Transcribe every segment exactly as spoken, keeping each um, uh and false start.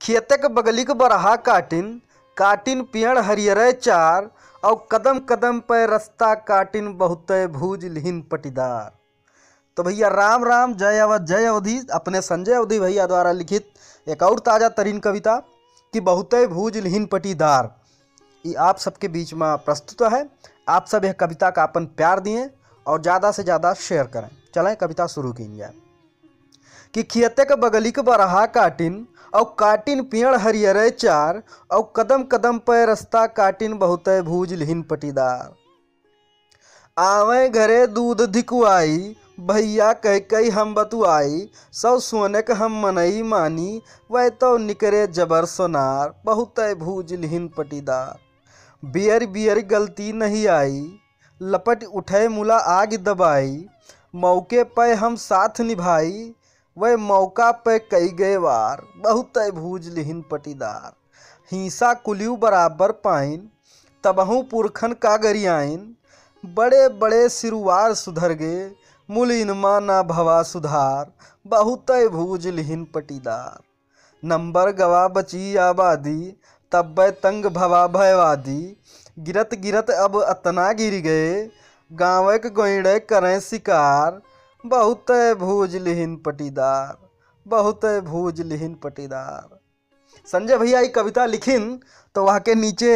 खेतक बगलिक बरहा काटिन, काटिन पेड़ हरियरे चार, औ कदम कदम पे रस्ता काटिन, बहुतै भूज लिहिन पटीदार। तो भैया राम राम, जय अवध, जय अवधी। अपने संजय अवधी भैया द्वारा लिखित एक और ताजा तरीन कविता कि बहुतै भूज लिहिन पटीदार, ई आप सबके बीच में प्रस्तुत है। आप सब यह कविता का अपन प्यार दिए और ज़्यादा से ज़्यादा share करें। चलें कविता शुरू की जाए। कि खेते के बगली के बरहा काटिन, औ काटिन पेड़ हरियरे चार, औ कदम कदम पे रस्ता काटिन, बहुतै भूज लिहिन पटीदार। आवे घरे दूध धिकुआई, भैया कह कही हम बतुआई, सौ सोने के हम मनई मानी, वै तो निकरे जबर सोनार, बहुतै भूज लिहिन पटीदार। बियर बियर गलती नहीं आई, लपट उठे मुला आग दबाई, मौके पे हम साथ निभाई, वै मौका पे कई गए वार, बहुतै भूज लिहिन पटीदार। हिंसा कुलियु बराबर पाइन, तबहूँ पुरखन का गरियाइन, बड़े बड़े सिरुवार सुधर गे, मुल इनमा ना भवा सुधार, बहुतै भूज लिहिन पटीदार। नंबर गवा बची आबादी, तब्बै तंग भवा भयवादी, गिरत गिरत अब अतना गिर गए, गाँवक गोइड़े करें शिकार, बहुतै भूज लिहिन पटीदार, बहुतै भूज लिहिन पटीदार। संजय भैया ई कविता लिखिन तो वहाँ के नीचे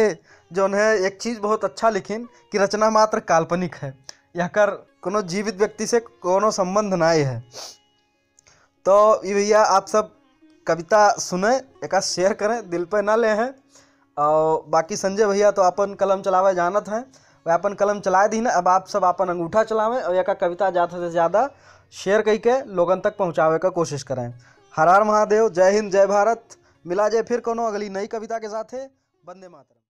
जौन है एक चीज़ बहुत अच्छा लिखिन कि रचना मात्र काल्पनिक है, यहकर कोनो जीवित व्यक्ति से कोनो संबंध नाय है। तो ई भैया आप सब कविता सुने, एका share करें, दिल पे ना ले हैं। और बाकी संजय भैया तो अपन कलम चलावे जानत हैं, वह अपन कलम चलाए दी ना, अब आप सब अपन अंगूठा चलावें और एका कविता ज़्यादा से ज़्यादा share कई के लोगन तक पहुँचावे का कोशिश करें। हर हर महादेव, जय हिंद, जय भारत। मिला जाए फिर कोनो अगली नई कविता के साथे। वंदे मातरम।